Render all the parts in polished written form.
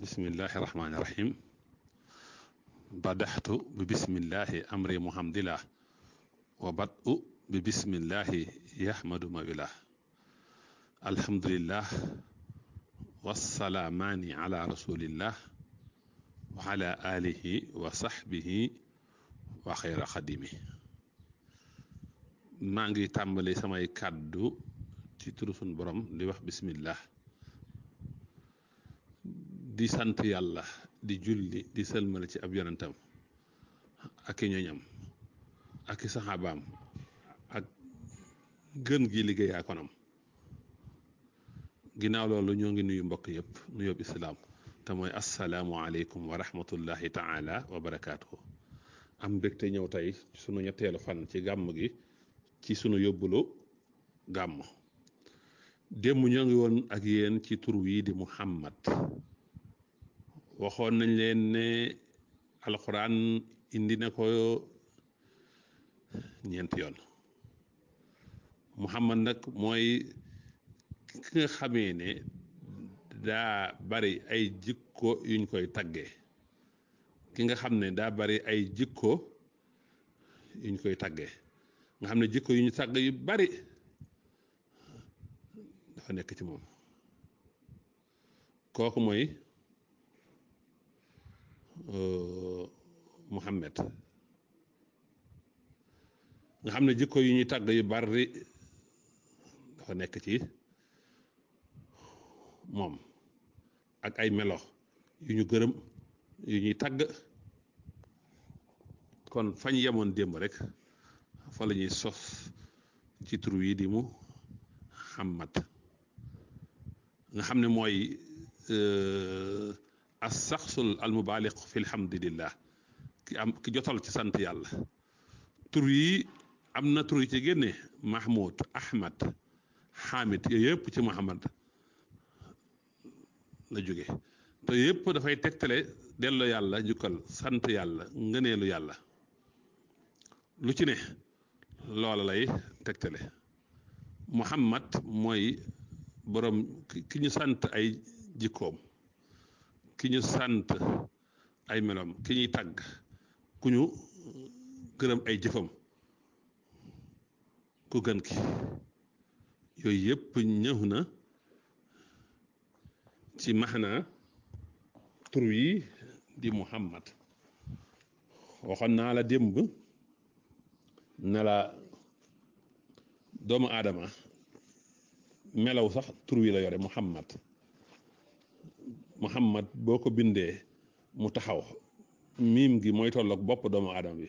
bismillahi rahmaani rahim badaxtu bi bismillahi amri muhamdillah wa badu bi bismillahi yahmadu mawilah alhamdulillah wassalaamaani ala rasulillah wa ala alihi wa sahbihi wa xayra xadimi. maa ngi tàmbali samay kàddu ci turu sunu borom di wax bismillah, di sant yàlla, di julli di sëlmal ci ab yonentam ak i ñoñam ak i saxaabaam ak gën gi liggéeyaa konam. ginnaaw loolu ñoo ngi nuyu mbokk yëpp nuyoob islaam te mooy assalaamu aleykum wa rahmatullahi taala wa barakaatuhu. am mbégte ñëw tey sunu ñetteelu fan ci gàmm gi ci sunu yóbbulu gàmm. démb ñoo ngi woon ak yéen ci tur wi di Muhammad. waxoon nañ leen ne alxuraan indi na ko ñeenti yoon. Muhammad nag mooy ki nga xamee ne daa bari ay jikko yuñ koy taggee, ki nga xam ne daa bari ay jikko yuñ koy taggee, nga xam ne jikko yu ñu tagg yu bari dafa nekk ci moom. kooku mooy Muhammad, nga xam ne jikko yu ñuy tàgg yu bari dafa nekk ci moom, ak ay melo yu ñu gërëm yu ñuy tàgg. kon fañ yemoon démb rek fa la ñuy sos ci tur yi di Muhammad, nga xam ne mooy as-saxsul al-mubaaliq fi alhamdulillah, ki jotal ci sant yàlla. tur yi am na tur yi ci génne Mahmoud, Ahmad, Hamid, yooyu yëpp ci Muhammad la jóge te yëpp dafay tegtale delloo yàlla jukkal, sant yàlla, ngëneelu yàlla. lu ci ne loola lay tegtale. Muhammad mooy borom ki ñu sant ay jikkoom, ki ñu sant ay meloom, ki ñuy tàgg, ku ñu gërëm ay jëfam, ku gën ki. yooyu yëpp ñëw na ci maxna tur yi di Muhammad. waxoon naa la démb ne la doomu aadama melaw sax tur wi la yore Muhammad. Muhammad boo ko bindee mu taxaw, miim gi mooy tolloog bopp doomu aadama bi,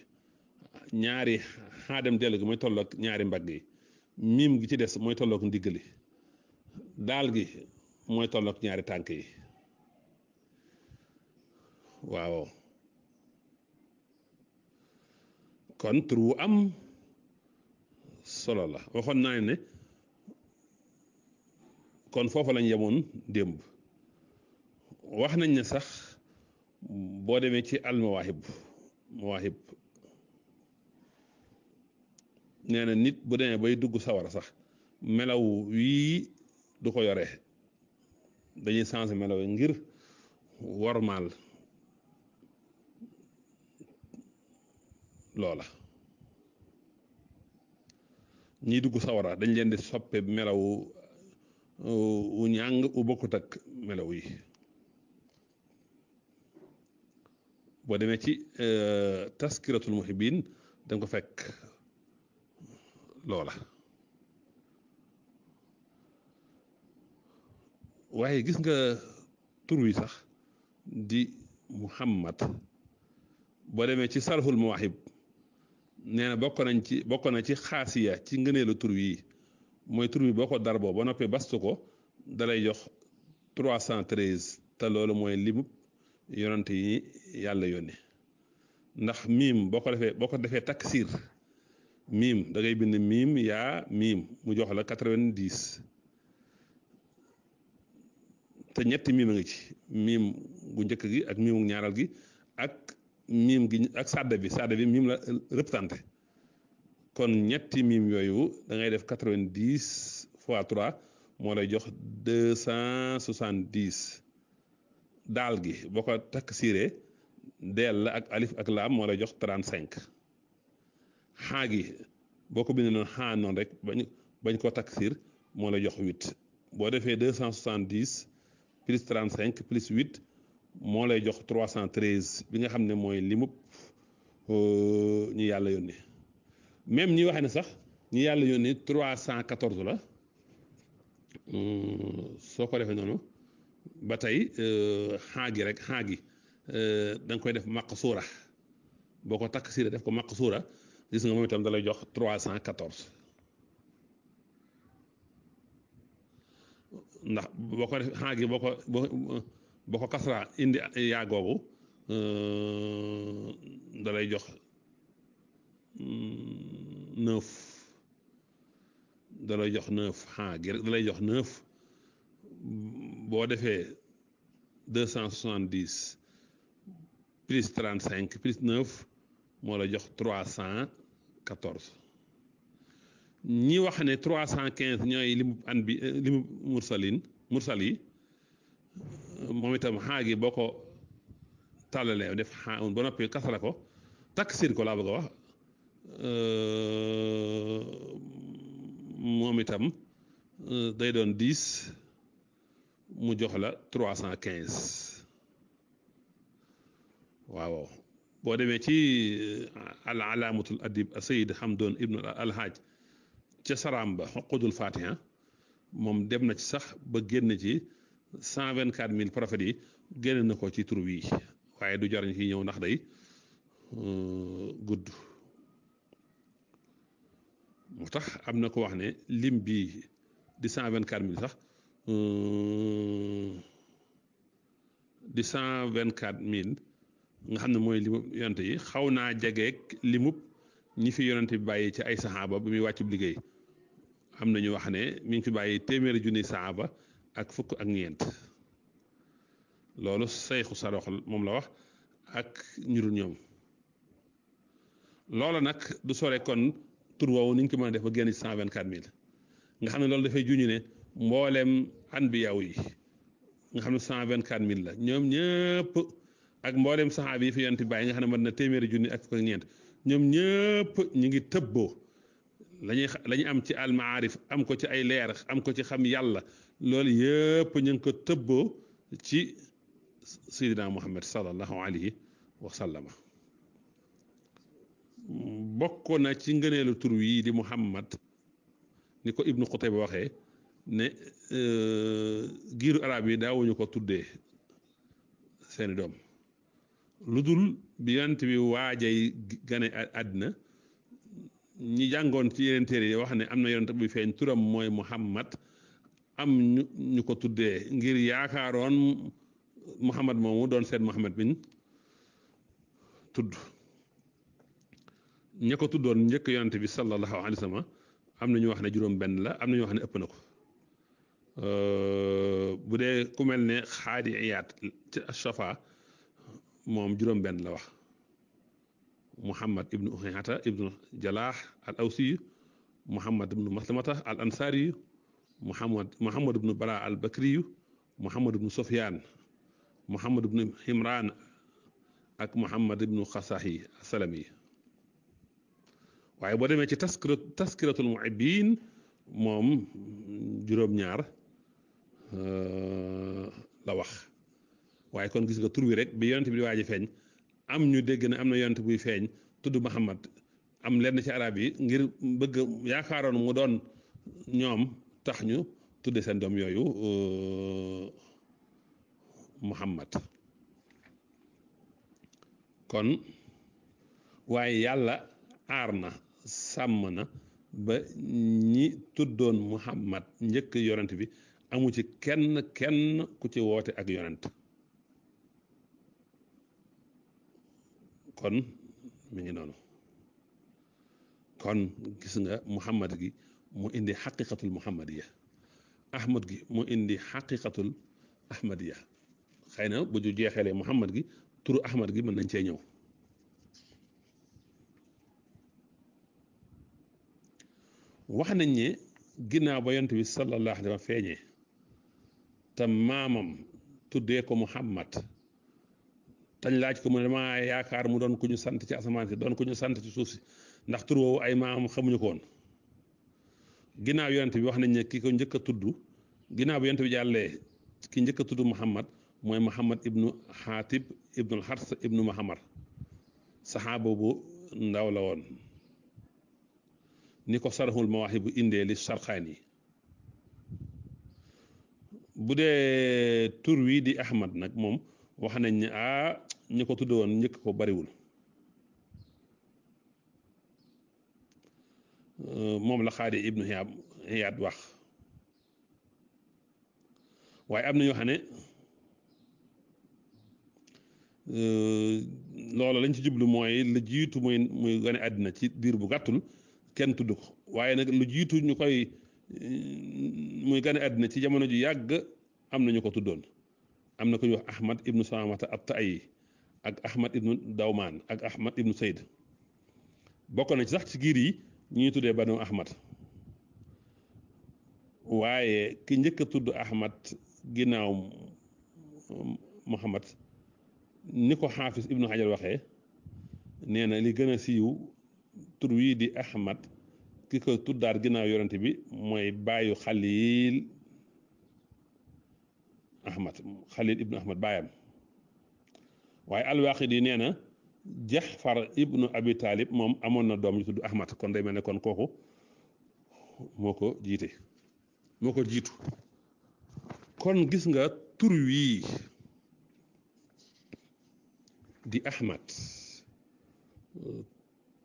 ñaari xaadam dellu gi mooy tolloog ñaari mbagg yi, miim gi ci des mooy tolloog ndigg li, daal gi mooy tolloog ñaari tànk yi. waaw, kon tur wu am solo la. waxoon naa ne kon foofu lañ yemoon démb. wax nañ ne sax boo demee ci almawaahib nee na nit bu demee bay dugg sawara sax melaw wii du ko yore, dañuy changer melaw yi ngir wormaal loola. ñiy dugg sawara dañ leen di soppe melaw wu ñàng u bokkut ak melaw yi. boo demee ci taskiratul muhibbin da nga ko fekk loola. waaye gis nga tur wi sax di Muhammad, boo demee ci sarhul mawahib nee na bokk na ci xaasiya ci ngëneelu tur wi mooy tur wi boo ko darboo ba noppee bastu ko dalay jox 313 te loolu mooy limub yonent yi yàlla yónni. ndax miim boo ko defee taksiir, miim da ngay bind miim yaa miim mu jox la 90 te ñetti miim a ngi ci, miim gu njëkk gi ak miimu ñaaral gi ak miim gi ak sadda bi miim la représenté. kon ñetti miim yooyu da ngay def 90 fois 3 moo lay jox 270. daal gi boo ko takk siiree deel la ak alif ak laam moo lay jox 35 xaa gi boo ko bindee noonu xaa noonu rek bañ koo takk siir moo lay jox 8 boo defee 270 plus 35 plus 8 moo lay jox 313 bi nga xam ne mooy limub ñi yàlla yónni même ñi wax ne sax ñi yàlla yónni 314 la soo ko defee noonu ba tey xaa gi rek xaa gi da nga koy def maqsuura boo ko takk siire def ko maqsuura gis nga moom itam da lay jox 314 ndax boo ko def xaa gi boo ko kasra indi yaa googu da lay jox 9 da lay jox 9 xaa gi rek da lay jox 9 boo defee 270 plus 35 plus 9 moo la jox 314 ñi wax ne 315 ñooy limu mursal yi moom itam xaa gi boo ko tàllalee def xaa ba noppi kasara ko takk siir ko laa bëgg a wax moom itam day doon 10 mu jox la 315 waaw boo demee ci al alaamatul adib sayid Hamdoun ibnu alhaaj ca saraam ba xoqudul fatiha moom dem na ci sax ba génn ci 124 000 prophètes yi génn na ko ci tur wi waaye du jar ñu ci ñëw ndax day gudd moo tax am na ko wax ne lim bii di 124 000 sax di 124 000 nga xam ne mooy limub yonent yi xaw naa jegeeg limub ñi fi yonent bi bàyyi ci ay saxaaba bi muy wàccub liggéey am na ñu wax ne mi ngi fi bàyyi téeméeri junni saxaaba ak fukk ak ñeent loolu sayxu sarox moom la wax ak ñu dul ñoom loola nag du sore kon tur woowu ni ñu ko mën a def ba génn ci 124 000 nga xam ne loolu dafay juñu ne mboolem anbiyaaw yi nga xam ne 124 000 la ñoom ñëpp ak mboolem saxaaba yi fi yonent bàyyi nga xam ne mën na téeméeri junni ak fukk ak ñeent ñoom ñëpp ñu ngi tëbboo la ñuy am ci almaarif am ko ci ay leer am ko ci xam yàlla loolu yëpp ñu ngi ko tëbboo ci sayyidina Muhammad sallallahu alayhi wa sallama bokk na ci ngëneelu tur yi di Muhammad ni ko Ibnu Qutayba waxee ne giiru arab yi daawuñu ko tuddee seeni doom lu dul bi yonent bi waajay gane àddina ñi jàngoon ci yeneen téere yi wax ne am na yonent buy feeñ turam mooy Muhammad am ñu ko tuddee ngir yaakaaroon Muhammad moomu doon seen Muhammad biñ tudd ña ko tuddoon njëkk yonent bi sallallahu alayhi wa sallam am na ñu wax ne juróom benn la am na ñu wax ne ëpp na ko bu dee ku mel ne xaadi iyaat ci Shafa moom juróom benn la wax Muhammad ibnu Uhayhata ibnu Jalaax al Awsi Muhammad ibnu Maslamata al Ansari Muhammad ibnu Bara al Bakriyu Muhammad ibnu Sufyaan Muhammad ibnu Himraan ak Muhammad ibnu Xasahi Salami waaye boo demee ci taskiratul muhibbin moom juróom-ñaar la wax waaye kon gis nga tur wi rek bi yonent bi di waaj a feeñ am ñu dégg ne am na yonent buy feeñ tudd Muhammad am lenn ci arab yi ngir bëgg yaakaaroon mu doon ñoom tax ñu tudde seen doom yooyu Muhammad kon waaye yàlla aar na sàmm na ba ñi tuddoon Muhammad njëkk yonent bi amu ci kenn ku ci woote ak yonent kon mi ngi noonu kon gis nga Muhammad gi mu indi xaqiqatul Muhammadiya Ahmad gi mu indi xaqiqatul Ahmadiya xëy na bu ñu jeexalee Muhammad gi turu Ahmad gi mën nañ cee ñëw wax nañ ne ginnaaw ba yonent bi sallallahu alayhi wa sallam feeñee te maamam tuddee ko Muhammad tañ laaj ko mu ne damaa yaakaar mu doon ku ñu sant ci asamaan si doon ku ñu sant ci suuf si ndax tur woowu ay maam xamuñu ko woon ginnaaw yonent bi wax nañ ne ki ko njëkk a tudd ginnaaw bi yonent bi jàllee ki njëkk a tudd Muhammad mooy Muhammad ibnu Xaatib ibnu Xars ibnu Muhammad saxaaba bu ndaw la woon ni ko sarxul mawaahibu indee li Sarxaani yi bu dee tur wi di Ahmad nag moom wax nañ ne ñi ko tudd woon njëkk ko bariwul moom la Xaadi ibnu Hiyaad wax waaye am na ñoo xam ne loolu lañ ci jublu mooy lu jiitu muy gane àddina ci diir bu gàttul kenn tudd ko waaye nag lu jiitu ñu koy muy gane àddina ci jamono ju yàgg am na ñu ko tuddoon am na ko ñuy wax Ahmad ibnu Salamata at-Taayi ak Ahmad ibnu Dawmaan ak Ahmad ibnu Sayd bokk na ci sax ci giir yi ñuy tuddee Banu Ahmad waaye ki njëkk a tudd Ahmad ginnaaw Muhammad ni ko xaafis ibnu Hajar waxee nee na li gën a siiw tur wii di Ahmad ki ko tuddaat ginnaaw yonent bi mooy baayu Xalil ibnu Ahmad baayam waaye al-Waaqidi nee na Jaxfar ibnu Abi Talib moom amoon na doom yu tudd Ahmad kon day mel ne kon kooku moo ko jiitu kon gis nga tur wii di Ahmad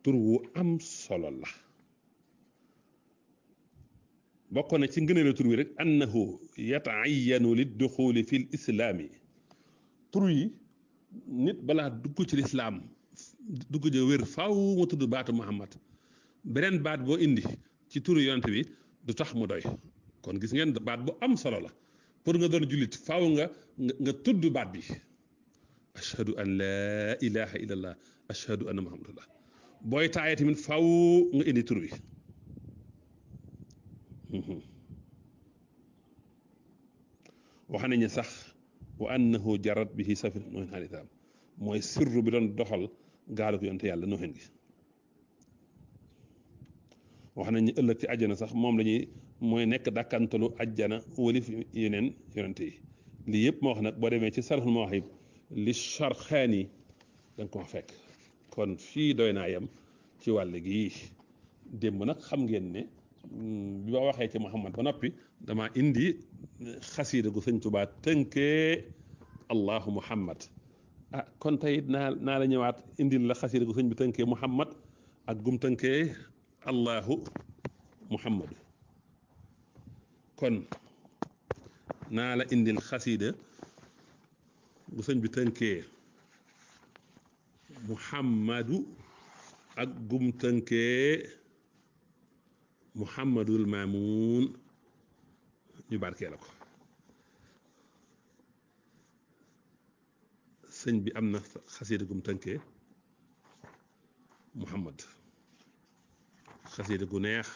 tur wu am solo la bokk na ci ngëneelu tur wi rek annahu yata'ayyanu lid-duxuli fi l-islaami tur yi nit balaa dugg ci lislaam dugg ja wér faaw mu tudd baatu Muhammad beneen baat boo indi ci turu yonent bi du tax mu doy kon gis ngeen baat bu am solo la pour nga doon jullit faaw nga tudd baat bi ashhadu an laa ilaha illallah ashhadu anna muhammadullah booy taayee tamit faaw nga indi tur wi wax nañu sax wa annahu jarat bihi safinatu nuuhin alayhi salaam mooy sirru bi doon doxal gaalu ko yonte yàlla nuuhin gi wax nañu ëllëg ci àjjana sax moom la ñuy mooy nekk dàkkantalu àjjana walif yeneen yonente yi lii yëpp moo wax nag boo demee ci sarxul mawaahib li Sarxaani da nga ko fekk kon fii doy naa yem ci wàll gi démb nag xam ngeen ne bi ma waxee ci Muhammad ba noppi dama indi xasiida gu sëñ Tuubaa tënkee Allahu Muhammad kon tey naa la ñëwaat indil la xasiida gu sëñ bi tënkee Muhammad ak gum tënkee Allahu Muhammadu kon naa la indil xasiida gu sëñ bi tënkee Muhammadu ak gum tënkee Muhammadul Maamun ñu barkee la ko sëñ bi am na xasiida gum tënkee Muhammad xasiida gu neex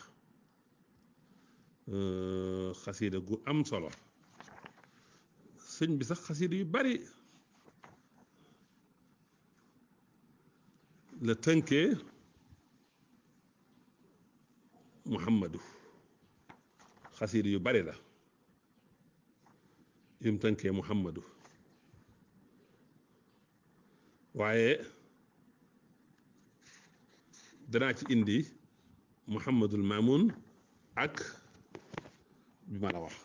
xasiida gu am solo sëñ bi sax xasiida yu bari la tënkee Muhammadu xasiida yu bari la yum tënkee Muhammadu waaye danaa ci indi Muhammadul Maamun ak bi ma la wax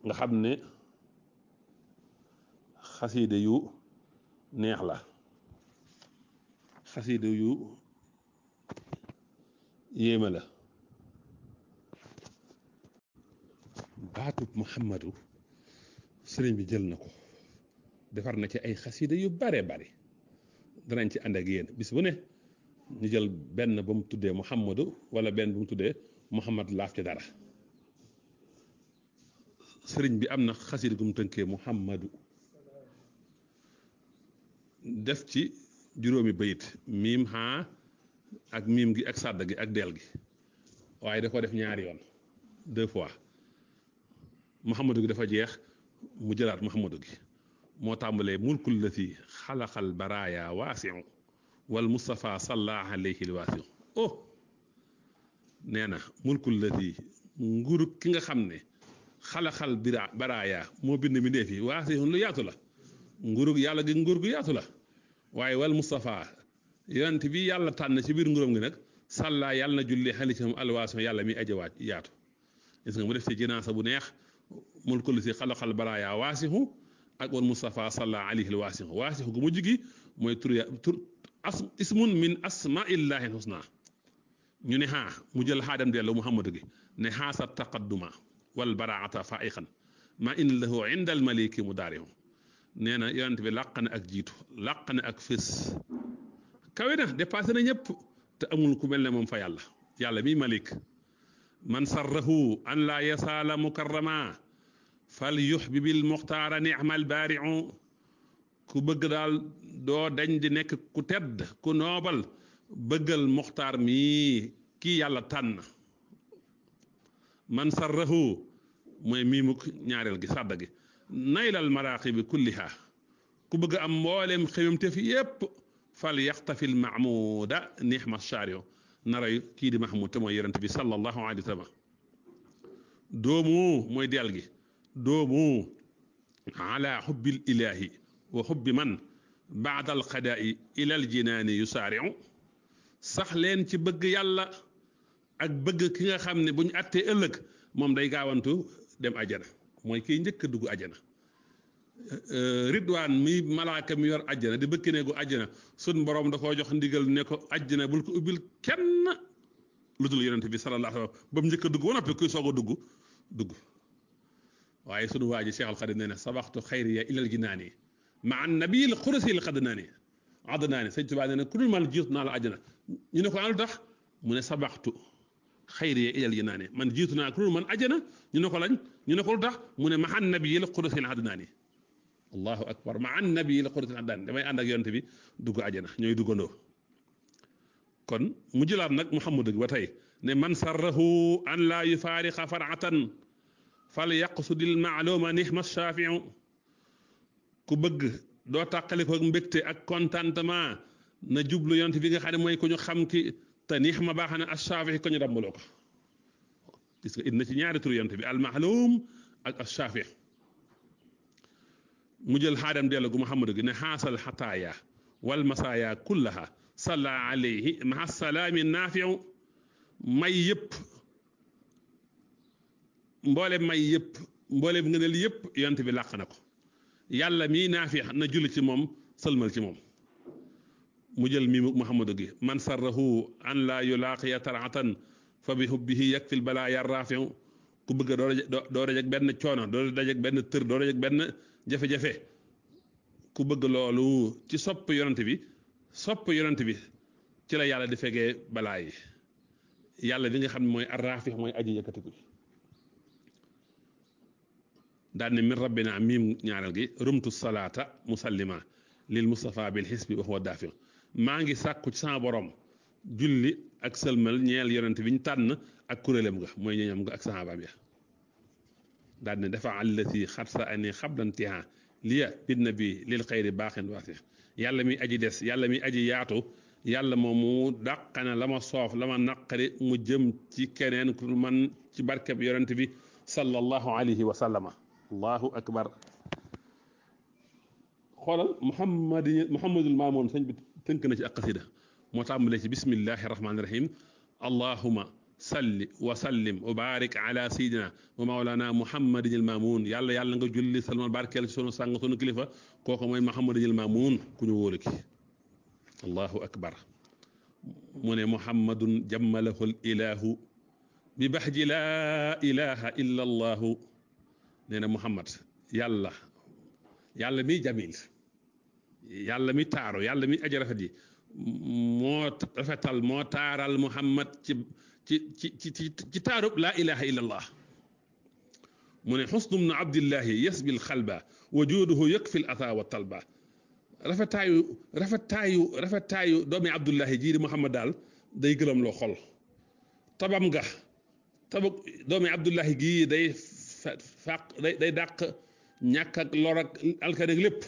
nga xam ne xasiida yu neex la xasiida yu yéeme la baatub Muhammadu sëriñ bi jël na ko defar na ci ay xasiida yu bare bare danañ ci ànd ak yéen bis bu ne ñu jël benn ba mu tuddee Muhammadu wala benn ba mu tuddee Muhammad laaf ci dara sëriñ bi am na xasiida gu mu tënkee Muhammadu def ci juróomi bayit miim xaa ak miim gi ak sàdd gi ak del gi waaye da ko def ñaari yoon 2 fois Muhammadu gi dafa jeex mu jëlaat Muhammadu gi moo tàmbalee mulkul lati xalaqal baraaya waasiu wal Mustafa salla alayhi waasiu oh nee na mulkul lati nguuru ki nga xam ne xalaxal baraaya moo bind mi dee fi waasiu lu yaatu la nguuru yàlla gi nguur gu yaatu la waaye wal Mustafa yonent bi yàlla tànn ci biir nguuram gi nag salla yàlla na julli xali ci moom alwaasiu yàlla mi ajawaat yaatu gis nga mu def ci jinaasa bu neex mulkul lati xalaqal baraaya waasiu ak wal Mustafa salla alayhi alwaasiu waasiu gu mujj gi mooy tur ismun min asmaillahi alhusna ñu ne xaa mu jël xaadam dellu Muhammadu gi ne xaasa taqadduma wal baraata faiqan ma in lahu inda al maliki mu daarihu nee na yonent bi làq na ak jiitu làq na ak fés kawe na dépassé na ñëpp te amul ku mel ne moom fa yàlla yàlla mi malik man sarrahu an laa yasaala mukarrama fal yuxbibil muxtaara ni'mal baariu ku bëgg daal doo dañ di nekk ku tedd ku noobal bëggal muxtaar mii kii yàlla tànn man sarrahu mooy miimuk ñaareel gi sàdda gi naylal maraaqibi kulliha ku bëgg am mboolem xewamte fi yépp fal yaxtafil mahmuda nixma shario naray kii di mahmud te mooy yonent bi sallallahu alayhi wa sallam doomu mooy del gi doomu ala xubbil ilahi wa xubbi man baada alqadaai ila aljinaani yusaariu sax leen ci bëgg yàlla ak bëgg ki nga xam ne bu ñu attee ëllëg moom day gaawantu dem ajana mooy kiy njëkk a dugg ajana ridwaan mi malaaka mi yor ajana di bëkki neegu ajana sun borom da koo jox ndigal ne ko ajana bul ko ubbil kenn lu dul yonent bi sallallahu alayhi wa sallam ba mu njëkk a dugg ba noppi kuy soog a dugg waaye sunu waa ji Cheikh Al Khadim nee na sabaxtu xayriya ilal jinaani ma an nabil xurasil xadnaani adnaani sëñ Tuubaa nee na ku dul man jiitu naa la ajana ñu ne ko lu tax mu ne sabaxtu xayriya ilal jinaani man jiitu naa ku dul man ajana ñu ne ko lañ ñu ne ko lu tax mu ne ma an nabil xurasil xadnaani allahu akbar ma an nabil xurasil xadnaani damay ànd ak yonent bi dugg ajana ñooy duggandoo kon mu jëlaat nag Muhammad ba tey ne man sarrahu an laa yufaariqa faratan fal yaqsudil maaluma nixma shaafiu ku bëgg doo tàqale ko mbégte ak contentement na jublu yonent bi nga xam ne mooy ku ñu xam ki te nixma baax na ashaafi ko ñu dambaloo ko gis nga indi na ci ñaari tur yonent bi almaalum ak ashaafi mu jël xaadam dellu gu Muhammad gi ne xaasal xataaya wal masaaya kullaha salla alayhi maa salaami naafiu may yëpp mboolem may yëpp mboolem ngëneel yëpp yonent bi làq na ko yàlla mii naafi na julli ci moom sëlmal ci moom mu jël mii Muhammadu gi man sarrahu an laa yulaaqiya taratan fa bi hubbihi yakfil balaaya raafiu ku bëgg doo dajeg benn coono doo dajeg benn tër doo dajeg benn jafe-jafe ku bëgg loolu ci sopp yonent bi ci la yàlla di fegee balaa yi yàlla li nga xam ne mooy arraafi mooy aji yëkkatiku daan ne min rabbina miim ñaareel gi rumtu salaata musallima lil Mustafa bil xisbi wa huwa daafi maa ngi sàkku ci sama borom julli ak sëlmal ñeel yonent bi ñu tànn ak kuréelam nga mooy ñeñam nga ak sahabaam ya daan ne dafa allati xarsa ani xablantiha liya bin nabi lil xayri baaxin waasi yàlla mi aji des yàlla mi aji yaatu yàlla moom mu dàqana la ma soof la ma naqari mu jëm ci keneen ku man ci barkeb yonent bi sallallahu alayhi wa sallama allahu akbar xoolal muhammadul maamoon sëñ bi tënk na ci ak xasida moo tàmbalee ci bismillahi rahmaani rahim allahuma salli wa sallim wa barik ala sayidina wa maolana muhammadin il maamoun yàlla nga julli salmal barkeel ci sunu sàng sunu kilifa kooku mooy muhammadin il maamoun ku ñu wóolu ki allahu akbar mu ne muhammadun jammalahu l ilahu bi baxji laa ilaha illa allahu nee na muhammad yàlla mi jamil yàlla mi taaru yàlla mi aji rafet yi moo rafetal moo taaral muhammad ci taarub laa ilaha illa allah mu ne xusnu bnu abdillahi yasbil xalba wajuduhu yakfi l ata wa talba rafetaayu doomi abdullahi jii di muhammad daal day gëlëm loo xol tabuk doomi Abdullahi gii day fàq day dàq ñàkk ak lor ak alkanek lépp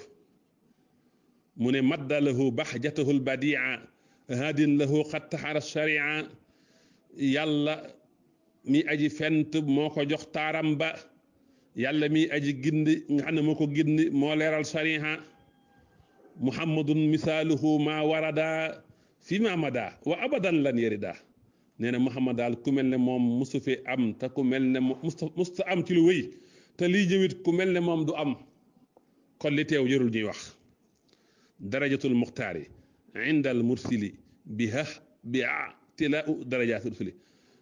mu ne madda lahu bahjatahu albadia hadin lahu qad taxara sharia yàlla mi aji fent moo ko jox taaram ba yàlla mi aji gindi nga xam ne moo ko gindi moo leeral sharia muhammadun misaaluhu ma warada fi ma mada wa abadan lan yarida nee na muhammad daal ku mel ne moom musu fi am te ku mel ne musta am ci lu wéy te lii jëwit ku mel ne moom du am kon li teew jërul ñuy wax darajatul muxtaari inda al mursili bi tilaau darajatul rusuli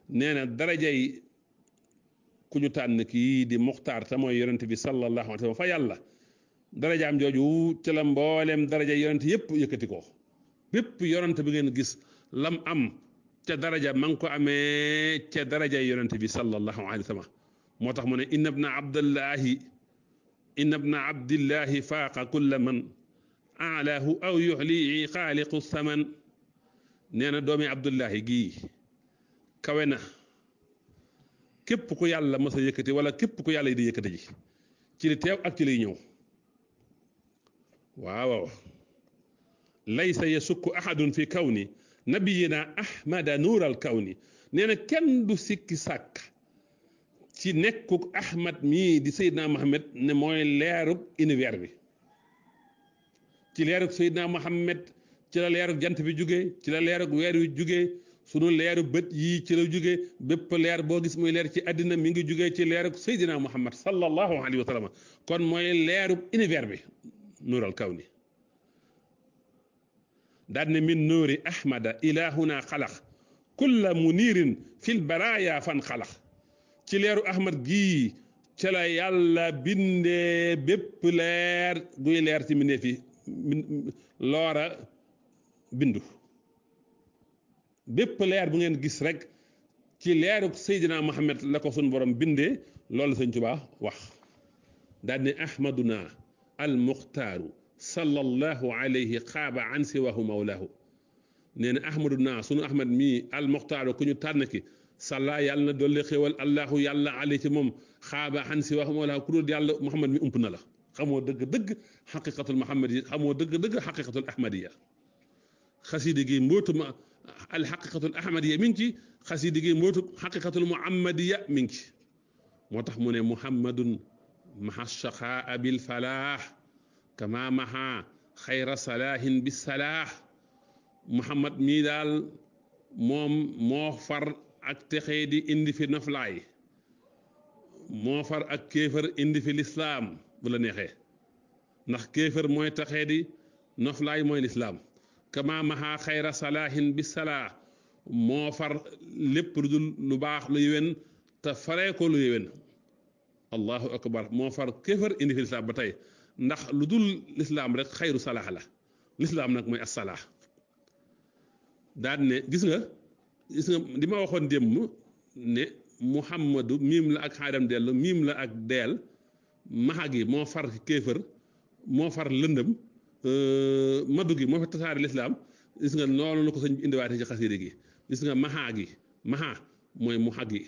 nee na darajay ku ñu tànn kii di muxtaar te mooy yonent bi sallallahu alayhi wa sallam fa yàlla darajaam jooju ci la mbooleem darajay yonent yépp yëkkati ko bépp yonent bi ngeen gis lam am ca daraja ma ngi ko amee ca darajay yonent bi sallallahu alayhi wa sallam moo tax mu ne inna ibna abdillahi faaqa kulla man alaahu aw yuxlii xaaliqu saman nee na doomi abdullahi gii kawe na képp ku yàlla mës a yëkkati wala képp ku yàlla yi di yëkkati ji ci li teew ak ci liy ñëw waaw laysa yasukku ahadun fi kawni nabiyina ahmada nuural kawni nee na kenn du sikki sàkk ci nekkuk ahmad mii di Seydina Muhammad ne mooy leerug univers bi ci leerug Seydina Muhammad ci la leerug jant bi jóge ci la leerug weer wi jóge sunu leeru bët yii ci la jóge bépp leer boo gis muy leer ci àddina mi ngi jóge ci leerug Seydina Muhammad sallallahu alayhi wa sallam kon mooy leerug univers bi nuural kawni daal ne min nuuri ahmada ilahuna xalax kulla muniirin fil baraaya fan xalax ci leeru ahmad gii ca la yàlla bindee bépp leer guy leer ci mbindee fi loora bindu bépp leer bu ngeen gis rek ci leeruk Seydina Muhammad la ko sun borom bindee loolu Sëñ Tuubaa wax daal ne ahmaduna al muxtaaru sallallahu alayhi xaaba an siwahu mawlahu nee na ahmaduna sunu ahmad mii al muxtaaru ku ñu tànn ki salla yàlla na dolli xéwal allahu yàlla alay ci moom xaaba an siwahu mawlahu ku dul yàlla muhammad mi ump na la xamoo dëgg-dëgg xaqiqatul muhammadiya xamoo dëgg-dëgg xaqiqatul ahmadiya xasida gi mbootu al xaqiqatul ahmadiya mi ngi ci xasida gi mbootu xaqiqatul muhammadiya mi ngi ci moo tax mu ne muhammadun maha shaqaa bil falaax kama maha xayra salaahin bi salaax muhammad mii daal moom moo far ak texee di indi fi noflaay moo far ak kéefër indi fi lislaam bu la neexee ndax kéefër mooy texee di noflaay mooy lislaam kama maha xayra salaahin bi salaax moo far lépp lu dul lu baax lu yéwén te faree ko lu yéwén allahu akbar moo far kéefër indi fi lislaam ba tey ndax lu dul lislaam rek xayru salaax la lislaam nag mooy assalaax daal ne gis nga li ma waxoon démb ne muhammadu miim la ak xaadam dellu miim la ak deel maxa gi moo far kéefër moo far lëndëm madu gi moo fa tasaare lislaam gis nga noonu la ko sëñ bi indiwaate ci xasida gi gis nga maxa gi maxa mooy muxa gi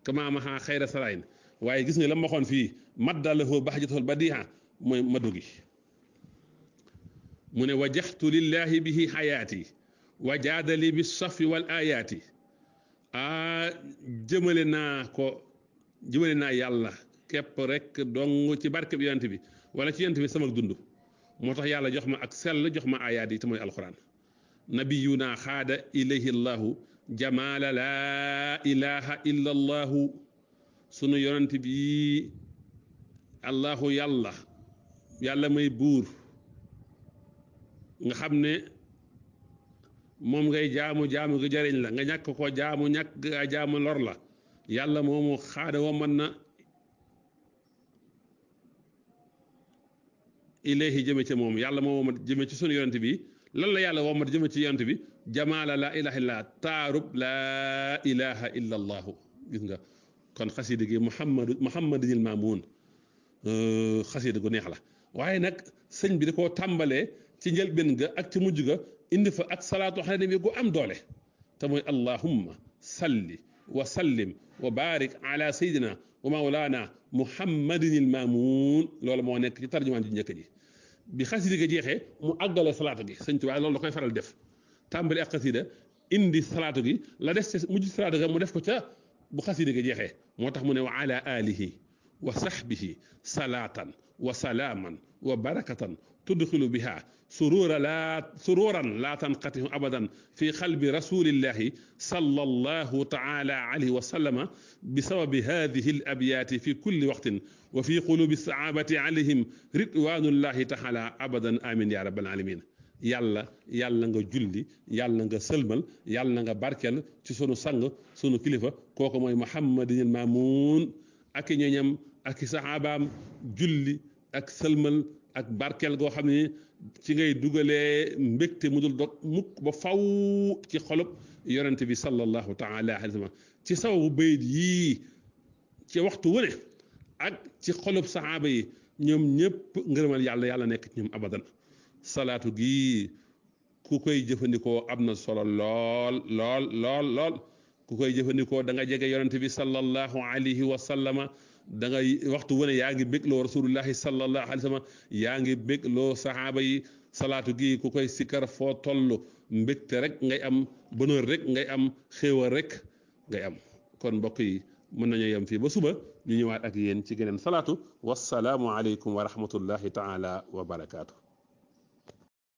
kama maxa xayra salayin waaye gis nga la ma waxoon fii maddalahu bahjatul badiha mooy madu gi mu ne wajaxtu lillahi bihi xayaati wa jaadali bi safi wal ayaati jëmale naa yàlla képp rek dong ci barkeb yonent bi wala ci yonent bi sama dund moo tax yàlla jox ma ak sell jox ma ayaat yi te mooy alquran nabiyuna xaada ilayhi llahu jamaala laa ilaha illa allahu sunu yonent bi allahu yàlla may buur nga xam ne moom ngay jaamu gi jariñ la nga ñàkk ko ñàkk nga jaamu lor la yàlla moomu xaada wa mën na ilayhi jëme ci moom yàlla moo womat jëme ci sunu yonent bi lan la yàlla womat jëme ci yonent bi jamaala laa ilaha illa taarub laa ilaha illa allahu gis nga kon xasida gi muhammadinil maamuun xasida gu neex la waaye nag sëñ bi da koo tàmbalee ci njëlbéen ga ak ci mujj ga indi fa ak salaatu ala nabi gu am doole te mooy allahumma salli wa sallim wa barik ala sayidina wa mawlana muhammadin il mamun loolu moo nekk ci tarjumaan ji njëkk ji bi xasida ga jeexee mu àggale salaatu gi sëñ Tuubaa loolu da koy faral def tàmbali ak xasida indi salaatu gi la des ca mujj salaatu ga mu def ko ca bu xasida ga jeexee moo tax mu ne wa ala alihi wa sahbihi salaatan wa salaaman wa barakatan tudxilu biha sururan laa tanqatihu abadan fi qalbi rasulillahi sallallahu taala alayhi wa sallama bisababi hadihi al abyaati fi kulli waqtin wa fi qulubi sahabati alayhim ridwanullahi taala abadan amin ya rabbal alamin yàlla nga julli yàlla nga sëlmal yàlla nga barkel ci sunu sang sunu kilifa kooku mooy muhammadinil mamun ak i ñoñam ak i saxaabaam julli ak sëlmal ak barkel goo xam ne ci ngay dugalee mbégte mu dul dog mukk ba faw ci xolub yonente bi sallallahu taala alayhi wa sallam ci sababu bayit yii ci waxtu wu ne ak ci xolub saxaaba yi ñoom ñëpp ngërëmal yàlla nekk ci ñoom abadan salaatu gi ku koy jëfandikoo am na solo lool ku koy jëfandikoo da nga jege yonente bi sallallahu alayhi wa sallama da ngay waxtu wane yaa ngi bégloo rasulullahi sallallahu alayhi wa sallam yaa ngi bégloo saxaaba yi salaatu gi ku koy sikkar foo toll mbégte rek ngay am bonheur rek ngay am xéewal rek ngay am kon mbokk yi mën nañu yem fii ba suba ñu ñëwaat ak yéen ci geneen salaatu wassalaamu aleykum wa rahmatullahi taala wa barakaatu